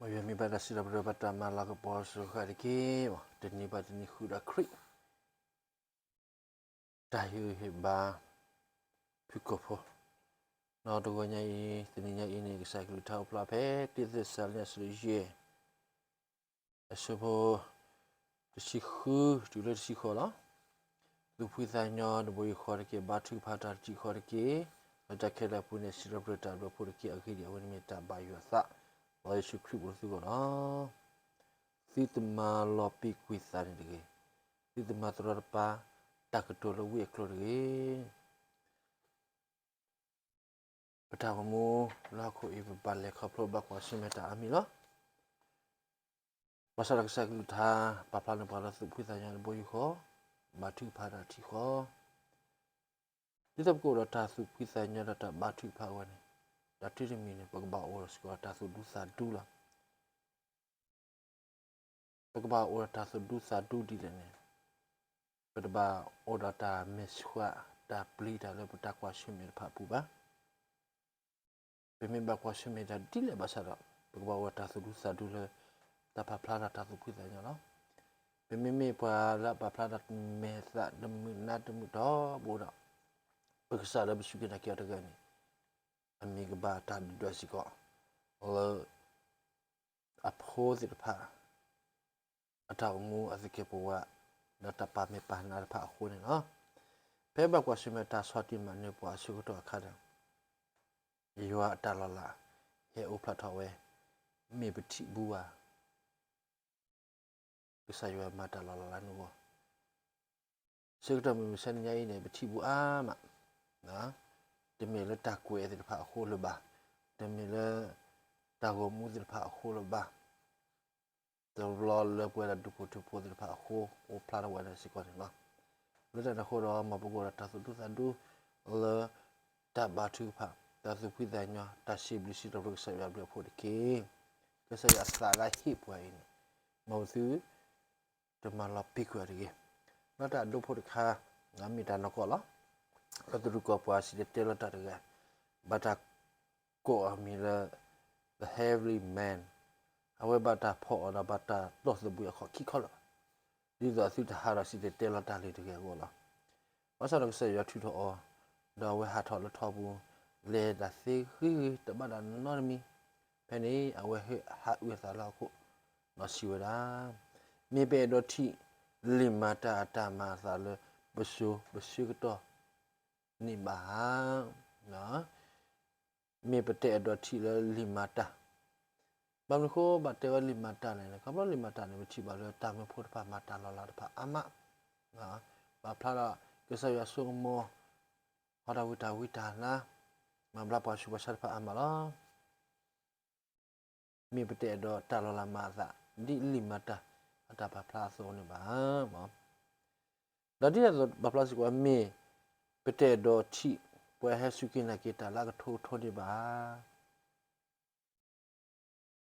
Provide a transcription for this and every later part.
မ်ယွၤမ့ၢ်ဘၣ်တၢ်စံးထီၣ်ပတြၢၤဘၣ်တၢ်မၤလၤကပီၤစှၤတက့ၢ်. တနံၤဘၣ်တနံၤဃုာ်ဒီးခရံာ် တၢ်ဟ့ၣ်ဂံၢ်ဟ့ၣ်ဘါ ဖုၣ်ကိာ်ဖိ, ဒီးတဂီၤညါအံၤ တနံၤညါအံၤန့ၣ် ကစၢ်ကလုၢ်ကထါအိၣ်ဖျါဖဲ တံသ့းစၤလနံ အဆၢယဲၢ် အဆၢဖိ တဆံဃု တုၤလၢတဆံဃိးလီၤ. သူၣ်ဖှံသးညီတဘိယူၢ်ဃီတက့ၢ်, ဘါထုကဖၣ်တၢ်တထံၣ်ဃီတက့ၢ်, လၢတၢ်ခဲလၢာ်အပူၤန့ၣ် စံးထီၣ်ပတြၢၤတၢ်ဘျုးအဖှိၣ်တက့ၢ်. အဂ့ၢ်ဒ်အံၤ, အဝဲန့ၣ်မ့ၢ်တၢ်ဘၣ်ယွၤအသး လၢယ့ၣ်ၡူးခရံာ်ပူၤလၢသုဂီၢ်လီၤ. သုတမၤလီၤပံာ်ကွံာ်သးန့ၣ်တဂ့ၤ, သုတမၤတရီတပါ တၢ်ကတိၤလၢဝံအကျိၤတဂ့ၤ. ပတၢ်အိၣ်မူလၢဟီၣ်ခိၣ်အံၤ ပဘၣ်လဲၤခီဖျိဘၣ်ကွၢ်ဆၢၣ်မဲာ်တၢ်အါမံၤလီၤ. ဘၣ်ဆၣ်ဒီးကစၢ်ကလုၢ်ကထါ ပာ်ဖျါန့ၢ်ပှၤလၢသူၣ်ဖှံသးညီတဘိယူၢ်ဃီ, ဘါထုကဖၣ်တၢ်တထံၣ်ဃီ, ဒ်သိးပကအိၣ်ဒီးတၢ်သူၣ်ဖှံသးညီဒီးတၢ်ဘါထုကဖၣ်အဂီၢ်န့ၣ်, တၢ်တမံၤန့ၣ် ပကဘၣ်အိၣ်ဒီးစ့ၢ်ကီးတၢ်သူၣ်ဒူသးဒူလီၤ. ပကဘၣ်အိၣ်ဒီးတၢ်သူၣ်ဒူသးဒူဒ်လဲၣ်န့ၣ်, ပတဘၣ်အိၣ်ဒီးတၢ်မဲာ်ဆှး တၢ်ပျံၤတၢ်လၢပတၢ်ကွၢ်ဆၢၣ်မဲာ်တဖၣ်အပူၤဘၣ်. ပမ့ၢ်ဘၣ်ကွၢ်ဆၢၣ်မဲာ်တၢ်ဒ်လဲၣ်ဘၣ်ဆၣ်ဒီး ပကဘၣ်အိၣ်ဒီးတၢ်သူၣ်ဒူသးဒူလၢ တၢ်ပာ်ဖျါဒီးတၢ်သူၣ်ဖှံသးညီလီၤ. ပမ့မ့ၢ်ပှၤလၢအပာ်ဖျါဒီးမဲာ်သၣ်တမုာ်နါတမုာ်ဒီး ပအိၣ်ဒီး ပကစၢ်လၢပစူၢ်က့ၤနာ်က့ၤအီၤတဂၤန့ၣ်, အမ့ၢ်ကဘၣ်တၢ်ဒုးဒွဲၣ်စ့ၢ်ကီး လၢ အဖိသ့ၣ်တဖၣ် အတၢ်အိၣ်မူအသကဲးပဝး ဒီးတၢ်ပာ်မဲာ်ပာ်နါတဖၣ်အဃိန့ၣ်လီၤ. ဖဲဘၣ်ကွၢ်ဆၢၣ်မဲာ်တၢ်ဆီၣ်တံၢ်မၤနၢၤပှၤအဆၢကတီၢ်အခါဒီး ယွၤအတၢ်လီၤလး ဟဲအိၣ်ဖျါထီၣ်ဝဲ, မ့ၢ်ပထံၣ်ဘူးဧါ, ကစၢ်ယွၤမၤတၢ်လီၤလးလၢနဂီၢ် ဆၢကတီၢ်မုၢ်မဆါတနံၤညါအံၤန့ၣ် ပထံၣ်ဘူးအါမး, တမ့ၢ်လၢတၢ်ကွဲးသ့ၣ်တဖၣ်အဃိလၢၤဘၣ်, တမ့ၢ်လၢ တၢ်ဂီၤမူသ့ၣ်တဖၣ်အဃိလၢၤဘၣ်, တဘျီလၢပဝဲဒၣ်ဒူၣ်ဖိထၢဖိသ့ၣ်တဖၣ်အဃိ အိၣ်ဖျါထီၣ်ဝဲဒၣ်စ့ၢ်ကီးန့ၣ်လီၤ. လၢတၢ်န့ၣ်အဃိဒီး မ်ပကအိၣ်ဒီးတၢ်သူၣ်ဒူသးဒူ လၢ တၢ်ဘါထုကဖၣ်, တၢ်သူၣ်ဖှံသးညီ, တၢ်စံးဘျုးစံးထီၣ်ပတြၢၤကစၢ်ယွၤအဘျုးအဖှိၣ်တက့ၢ်. ကစၢ်ယွၤအသးလၢဟ့ၣ်ပှၤအံၤန့ၣ်, မ်ပသု တမၤလီၤပံာ်ကွံာ်အီၤတဂ့ၤ. လၢတၢ်ဒိဖိတခါ, မ့ၢ်တၢ်နီၢ်ကီၢ်လီၤ. လၢတရူးကီၢ်ပှၤစံၣ်တဲၤတဲလီၤတၢ်တဂၤ, ဘၣ်တၢ်ကိးအမံၤလၢ the heavenly man, အဝဲဘၣ်တၢ်ဖီၣ်အီၤဒီးဘၣ်တၢ်တီၢ်သဘှံးအခီၣ်ခံခီလၢာ်, ဒ်သိးအသုတဟးဒီးစံၣ်တဲၤတဲလီၤတၢ်လၢၤတဂ့ၤအဂီၢ်လီၤ. ဘၣ်ဆၣ်ဒီးကစၢ်ယွၤထုးထီၣ်အီၤ, ဒီးအဝဲဟးထီၣ်လၢထီပူၤ, လဲၤတၢ်သ့ဂ့ၤဂ့ၤ တဘၣ်တၢ်နီတမံၤ, ဖဲန့ၣ် အဝဲဟးအုးအသးလၢဟီၣ်ခိၣ်, ဒီးစံးဝဲဒၣ်, မ့ၢ်ပအဲၣ်ဒိးထံၣ် လံာ်မၤတၢ်အတၢ်မၤအသးလၢ ပစိၤပဆၢကတီၢ်န့ၣ်ဘၣ်ဧါ. မ့ၢ်ပတအဲၣ်ဒိးထံၣ်လၢလံာ်မၤတၢ်, ဘၣ်မနုၤအဃိဘၣ်တဲဝဲလံာ်မၤတၢ်လဲၣ်န့ၣ်, ခီဖျိလံာ်မၤတၢ်န့ၣ် ပထံၣ်ဘၣ်လၢတၢ်မၢဖိတဖၣ်မၤတၢ်လီၤလးတဖၣ်အါမး, ပာ်ဖျါဒီး ကစၢ်ယွၤစိကမီၤ, ဟီၣ်တၢ်ဝံတၢ်ဝံတၢ်နါ, မၤဘျါပှၤဆူးပှၤဆါတဖၣ်အါမးလီၤ. မ့ၢ်ပတအဲၣ်ဒိးတၢ်လီၤလးမၤအသး ဒ်လံာ်မၤတၢ်အတၢ်ပာ်ဖျါအသိးန့ၣ်ဘၣ်. ဒီးဒ်သိးပာ်ဖျါစ့ၢ်ကီး မ့ၢ်ပတအဲၣ်ဒိးထံၣ် ပှၤဟဲစူၢ်က့ၤနာ်က့ၤတၢ်လၢအကထိကထိန့ၣ်ဘၣ်.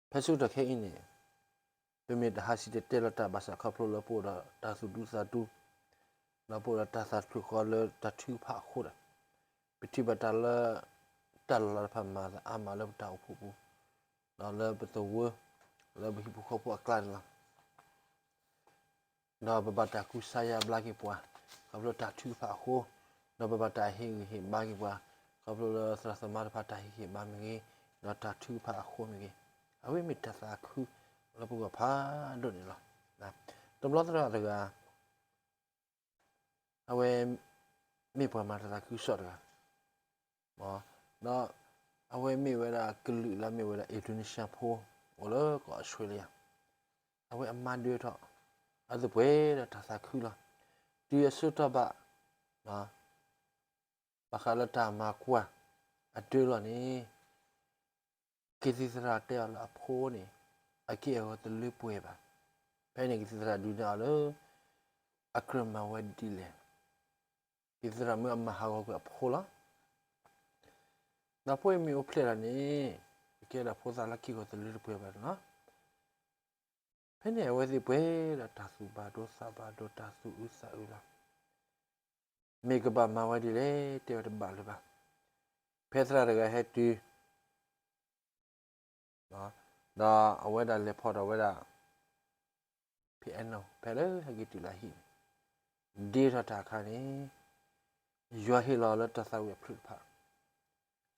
ဖဲဆၢကတီၢ်ခဲအံၤန့ၣ်, ပမ့ၢ်တဟးစံၣ်တဲၤတဲလီၤတၢ်ဘၣ်ဆၣ်ခီဖျိလၢပအိၣ်ဒီးတၢ်သူၣ်ဒူသးဒူ, ဒီးပအိၣ်ဒီးတၢ်သးတဖျၢၣ်ဃီလၢတၢ်ထုကဖၣ်အဃိဒီး, ပထံၣ်ဘၣ်တၢ်လၢ တၢ်လီၤလးတဖၣ်မၤအသးအါမးလၢပတၢ်အိၣ်ဖှိၣ်ပူၤ, ဒီးလၢပသဝီ, လၢပဟံၣ်ဖိဃီဖိအကျါန့ၣ်လီၤ. ဒီးပဘၣ်တၢ်ကူစါယါဘျါက့ၤပှၤ, ခီဖျိတၢ်ထုကဖၣ်အဃိ, ဒီးပဘၣ်တၢ်ဟ့ၣ်ဂံၢ်ဟ့ၣ်ဘါက့ၤပှၤ, ခီဖျိလၢသရၣ်သမါတဖၣ်တၢ်ဟ့ၣ်ဂံၢ်ဟ့ၣ်ဘါမ့ၢ်ဂ့ၤ, ဒီးတၢ်ထုကဖၣ်အဃိမ့ၢ်ဂ့ၤ, အဝဲမ့ၢ်တၢ်သးခုလၢပဂီၢ်ဖးဒိၣ်န့ၣ်လီၤ. တဘျီသရၣ်တဂၤ အဝဲ မ့ၢ်ပှၤမၤတၢ်သးခုကစီၣ်တဂၤ, ဒီးအဝဲမ့ၢ်ဝဲဒၣ်ကလုာ်လၢအမ့ၢ်ဝဲဒၣ် Indonesia ဖိ အိၣ်လၢကီၢ် Australia, အဝဲအမါဒၢထီၣ် အသးပှဲၤဒီးတၢ်သးခုလီၤ. တုၤအဆၢကတီၢ်ဘၣ် ဘၣ်ဃးလၢတၢ်မၤကွၢ်အဒၢလီၤန့ၣ် ကသံၣ်သရၣ်တဲအီၤလၢအဖိန့ၣ် အက့ၢ်အဂီၤတလၢပှဲၤဘၣ်. ဖဲန့ၣ်ကသံၣ်သရၣ်ဒုးနဲၣ်အီၤလၢ အကြၢးမၤဝဲဒ်လဲၣ်. ကသံၣ်သရၣ်မၢအမၤဟးဂီၤကွံာ်အဖိလီၤ. ဒီးဖိအံၤမ့ၢ်အိၣ်ဖျဲၣ်လီၤန့ၣ် ကကဲဒၣ်ဖိသၣ်လၢက့ၢ်ဂီၤတလၢတပှဲၤဘၣ်န့ၣ်လီၤ. ဖဲန့ၣ်အဝဲသ့ၣ်ပှဲၤဒီးတၢ်သူၣ်ဘၣ်ဒိသးဘၣ်ဒိ တၢ်သူၣ်အုးသးအုးလီၤ. မ့ၢ်ကဘၣ်မၤဝဲဒ်လဲၣ် တဲဝဲတဘၣ်လၢၤဘၣ်. ဖဲသရၣ်တဂၤဟဲတုၤ ဒီးအဝဲဒၣ်လဲၤဖီၣ်ထီၣ်ဝဲဒၣ် ဖဲအဲၣ်နီၣ် ဖဲလၢဟဲက့ၤတုၤလၢအဟံၣ်န့ၣ်, ဒ့ထီၣ်တၢ်အခါန့ၣ် ယွၤဟ့ၣ်လီၤလၢတၢ်သးဝံၣ်အဖျၢၣ်တဖၣ်,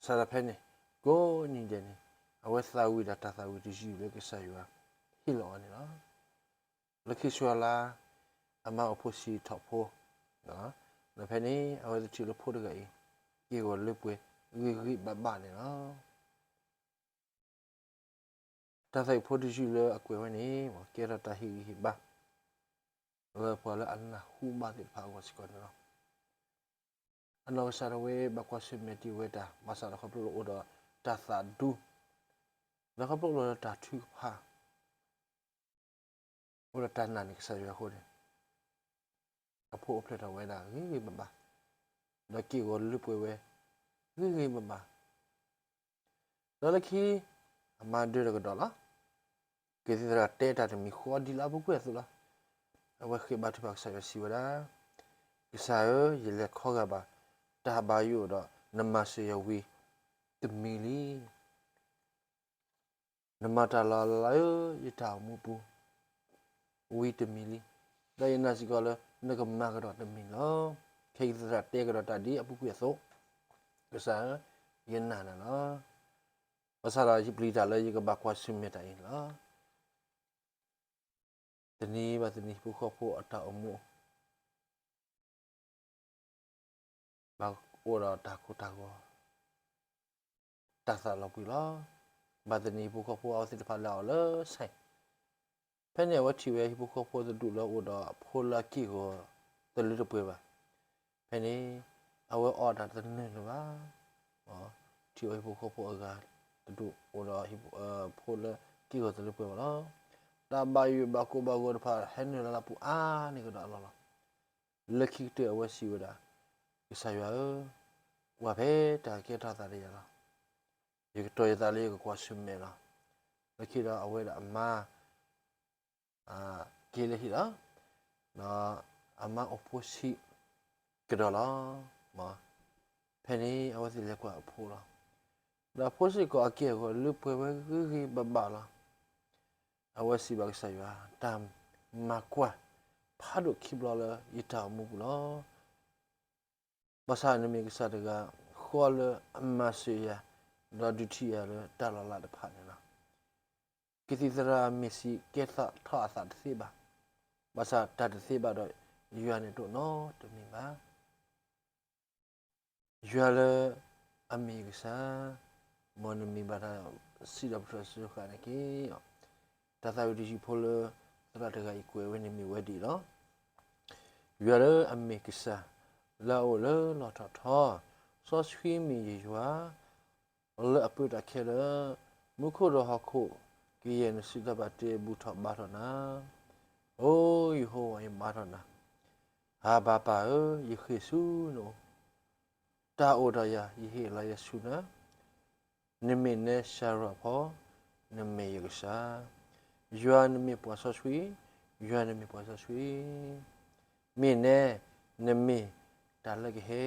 စးထီၣ်ဖဲန့ၣ် ကိးနံၤဒဲးန့ၣ် အဝဲသးဝံၣ်ဒီးတၢ်သးဝံၣ်တယုၢ်လၢကစၢ်ယွၤဟ့ၣ်လီၤအီၤန့ၣ်လီၤ. လၢခံဆူအလါ အမါအိၣ်ဖိဆံးထီၣ်ဖိ, ဒီးဖဲန့ၣ် အဝဲသ့ၣ်ထံၣ်လၢဖိတဂၤအံၤ က့ၢ်ဂီၤလၢပှဲၤဂ့ၤဂ့ၤဘၣ်ဘၣ်န့ၣ်လီၤ. တၢ်သးဝံၣ်ဖိတယုၢ်လၢအကွဲးဝဲန့ၣ် ကဲထီၣ်တၢ်ဟ့ၣ်ဂံၢ်ဟ့ၣ်ဘါ လၢပှၤလၢအနၢ်ဟူဘၣ်သ့ၣ်တဖၣ်အဂီၢ်စ့ၢ်ကီးန့ၣ်လီၤ. အနီၢ်ကစၢ်ဒၣ်ဝဲဘၣ်ကွၢ်ဆၢၣ်မဲာ်တ့ၢ်ဝဲတၢ် ဘၣ်ဆၣ်ဒီးခီဖျိလၢအိၣ်ဒီးတၢ်သးဒူ, ဒီးခီဖျိလၢတၢ်ထုကဖၣ် အိၣ်ဒီးတၢ်နာ်န့ၢ်ကစၢ်ယွၤအဃိန့ၣ် အဖိအိၣ်ဖျဲၣ်ထီၣ်ဝဲဒၣ်ဂ့ၤဂ့ၤဘၣ်ဘၣ်, ဒီးက့ၢ်ဂီၤလၢပှဲၤဝဲ ဂ့ၤဂ့ၤဘၣ်ဘၣ်. ဒီးလၢခံ အမါဒၢဒီးကဒီးလီၤ. ကသံၣ်သရၣ်တဲတၢ်တမံၤဃီဒ်လၢအပူၤကွံာ်အသိးလီၤ. အဝဲဃ့ဘါထုကဖၣ်ကစၢ်ယွၤစံးဝဲဒၣ်, ကစၢ်ဧၢ, ယလဲၤခီဂာ်ဘၣ် တၢ်ဘၣ်ယိၣ်ဒီးနမၤစၢၤယၤဝံၤတမံၤလံ. နမၤတၢ်လီၤလးလၢယတၢ်အိၣ်မူပူၤ ဝံၤတမံၤလံ, ဒီးယနာ်စ့ၢ်ကီးလၢနကမၤကဒီးတမံၤလီၤ. ခဲအံၤသရၣ်တဲကဒီးတၢ်ဒ်အပူၤကွံာ်အသိး, ကစၢ်ဧၢ, ယနာ်နၤလီၤ. ဘၣ်ဆၣ်ဒီးယပျံၤတၢ်လၢယကဘၣ်ကွၢ်ဆၢၣ်မဲာ်တၢ်အံၤန့ၣ်လီၤ. တနံၤဘၣ်တနံၤဟံၣ်ဖိဃီဖိအတၢ်အိၣ်မူ ဘၣ်အိၣ်ဒီးတၢ်ကိၢ်တၢ်ဂီၤ တၢ်သးလီၤပှံၤလီၤ. ဘၣ်တနံၤဟံၣ်ဖိဃီဖိအဝဲသ့ၣ်တဖၣ်လဲၤအီၣ်လၢဆဲး, ဖဲန့ၣ်အဝဲထံၣ်ဝဲဟံၣ်ဖိဃီဖိတဒူၣ်လၢအိၣ်ဒီးဖိလၢအက့ၢ်ဂီၤတလၢတပှဲၤဘၣ်. ဖဲန့ၣ် အဝဲအီၣ်တၢ်တနၢၤလၢၤဘၣ်. ထံၣ်ဝဲဟံၣ်ဖိဃီဖိအဂၤတဒူၣ်အိၣ်ဒီး ဖိလၢက့ၢ်ဂီၤတလၢပှဲၤဘၣ်လီၤ. တၢ်ဘၣ်ယိၣ်ဘၣ်ကိၢ်ဘၣ်ဂီၤတဖၣ်ဟဲနုာ်လီၤလၢအပူၤအါန့ၢ်ကဒီးအလီၢ်လီၤ. လၢခံကတၢၢ်အဝဲစံးဝဲဒၣ်, ကစၢ်ယွၤဧၢ, ကွၢ်ဖဲတၢ်ကဲထီၣ်သးဒီးယၤလီၤ. ယကတီၢ်ယသးလၢယကကွၢ်ဆၢၣ်မဲာ်လီၤ. လၢခံဒီးအဝဲဒၣ်အမါ က့ၤလၢဟံၣ်လီၤ. ဒီးအမါအိၣ်ဖိဆံးကဒီးလီၤ. ဖဲန့ၣ်အဝဲသ့ၣ်လဲၤကွၢ်အဖိလီၤ. ဒီးအဖိစ့ၢ်ကီးအက့ၢ်အဂီၤလၢပှဲၤဝဲဂ့ၤဂ့ၤဘၣ်ဘၣ်လီၤ. အဝဲစံးဘၣ်ကစၢ်ယွၤ, တၢ်မၤကွၢ်ဖးဒိၣ်ခံဘျီလၢယတၢ်အိၣ်မူပူၤလီၤ. ဘၣ်ဆၣ်နမ့ၢ်ကစၢ်တဂၤ ဃီလၢအမၤစၢၤယၤ, ဒီးဒုးထံၣ်ယၤလၢတၢ်လီၤလးတဖၣ်န့ၣ်လီၤ. ကသံၣ်သရၣ်မ့ၢ်စံးကဲထီၣ်အသးတသ့ဘၣ်, ဘၣ်ဆၣ်တၢ်တသ့ဘၣ်ဒီးယွၤန့ၣ်တအိၣ်နီတမံၤဘၣ်. ယွၤလၢအမ့ၢ်ယကစၢ်, မ်နမံၤဘၣ်တၢ်စံးထီၣ်ပတြၢၤစၢဃာ်န့ၣ်တက့ၢ်. တၢ်သးဝံၣ်တယုၢ်ဖိလၢသရၣ်တဂၤအံၤကွဲးဝဲန့ၣ်မ့ၢ်ဝဲဒ်အံၤလီၤ. ယွၤလၢအမ့ၢ်ကစၢ်, လၢအအိၣ်လၢလီၢ်ထီၣ်ထီ, စီဆှံမ့ၢ်ယယွၤ, လၢအပၢတၢ်ခဲလၢာ်, မူခိၣ်ဒီးဟီၣ်ခိၣ်, ကယဲၢ်နစုတၢ်ဘၣ်တ့ဘူးထီၣ်ဘါထီၣ်နၤ. အိ ယဟိဝၤ ယဘါထီၣ်နၤ, အၤဘၤပၢ်ဧၢ, ယဃ့ၢ်ဆူနအိၣ်, တၢ်အိၣ်ဒီးယၤ ယဟ့ၣ်လီၤယၤဆူနၤ, နမ့ၢ်နဲစၤရၤဖီ, နမ့ၢ်ယကစၢ်, ယွၤနမ့ၢ်ပှၤစီဆှံ, ယွၤနမ့ၢ်ပှၤစီဆှံ, မ့ၢ်နဲ, နမ့ၢ်တၢ်လၢကဟဲ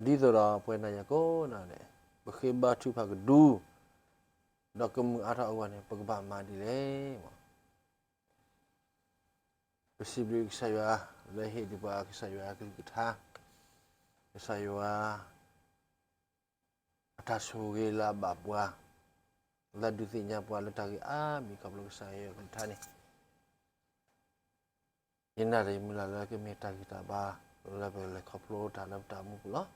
ဒ်သိးဒီးပဝဲနၤယၤကိးဂၤဒဲး, ပဃ့ဘါထုကဖၣ်ကဒု, ဒီးကမုာ်အါထီၣ်အဂီၢ်န့ၣ် ပကဘၣ်မၤဒ်လဲၣ်. ပစံးဘျုးကစၢ်ယွၤ လၢဟ့ၣ်ဒံးပှၤကစၢ်ယွၤအကလုၢ်ကထါ, ကစၢ်ယွၤ အတၢ်ဆိၣ်ဂ့ၤလၢအဘၣ်ပှၤ, လၢဒုးသ့ၣ်ညါပှၤလၢတၢ်ဂ့ၢ်အါမံၤခီဖျိကစၢ်ယွၤအကလုၢ်ကထါန့ၣ် ယနာ်ဒီးယမုၢ်လၢ်လၢကမ့ၢ်တၢ်ဂံၢ်တၢ်ဘါ လၢပလဲၤခီဖျိတၢ်လၢပတၢ်အိၣ်မူပူၤလီၤ.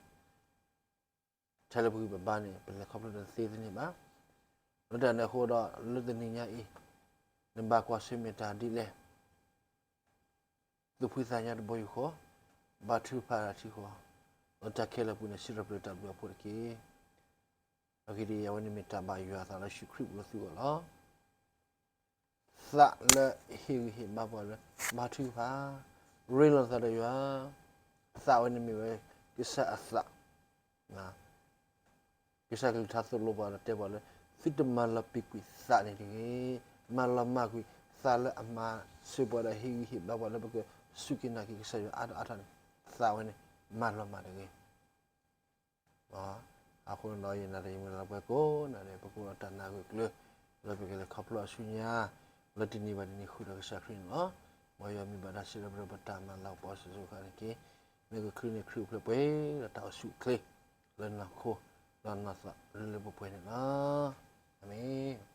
ထဲလၢပဂံၢ်ပဘါန့ၣ် ပလဲၤခီဖျိတသ့သ့န့ၣ်ဘၣ်. လၢတၢ်န့ၣ်အဃိဒီး လၢတနံၤညါအံၤ နဘၣ်ကွၢ်ဆၢၣ်မဲာ်တၢ်ဒ်လဲၣ်, သူၣ်ဖှံသးညီတဘိယူၢ်ဃီ, ဘါထုကဖၣ်တၢ်ထံဃီ, လၢတၢ်ခဲလၢာ်ပူၤန့ၣ် စံးထီၣ်ပတြၢၤတၢ်ဘျုးအဖိတက့ၢ်. အဂ့ၢ်ဒ်အံၤ, အဝဲန့ၣ်မ့ၢ်တၢ်ဘၣ်ယွၤအသးလၢယ့ၣ်ၡူးခရံာ်ပူၤလၢသုဂီၢ်လီၤ. သးလၢဟ့ၣ်ဂံၢ်ဟ့ၣ်ဘါပှၤလၢ ဘါထုကဖၣ်, ရ့လိာ်သးဒီးယွၤ, သးဝဲန့ၣ်မ့ၢ်ဝဲ ကစၢ်အသး ကစၢ်ကလုၢ်ကထါသိၣ်လိပှၤဒီးတဲပှၤလၢ သုတမၤလီၤပံာ်ကွံာ်သးန့ၣ်တဂ့ၤ, မၤလီၤမၢ်ကွံာ် သးလၢအမၤစၢၤပှၤဒီးဟ့ၣ်ဂံၢ်ဟ့ၣ်ဘါပှၤလၢပကစူၢ်က့ၤနာ်က့ၤကစၢ်ယွၤအါထီၣ်အါထီၣ်န့ၣ်, သးဝဲန့ၣ် မၤလီၤမၢ်တဂ့ၤ. အဃိဒီးယနာ်ဒီးယမုၢ်လၢ်လၢပှၤကိးဂၤဒဲး ပကလဲၤခီဖျိအတၢ်နာ်ဂၢၢ်ကျၢၤ, ဒီးပကလဲၤခီဖျိအဆူညါ လၢတနံၤဘၣ်တနံၤဃုာ်ဒီးကစၢ်ခရံာ်န့ၣ်လီၤ. မ်ယွၤမ့ၢ်ဘၣ်တၢ်စံးထီၣ်ပတြၢၤပတၢ်မၤလၤကပီၤစိၤစိၤဃၣ်ဃၣ်န့ၣ်တက့ၢ်. မ့ၢ်ကချုးန့ၢ်ခရံာ်အိၣ်ဖျဲၣ်ပှဲၤဒီးတၢ်အိၣ်ဆူၣ်အိၣ်ချ့ လၢနီၢ်ခိ ဒီးနီၢ်သးလၢလၢပှဲၤပှဲၤန့ၣ်လီၤ. အၤမ့ၣ်.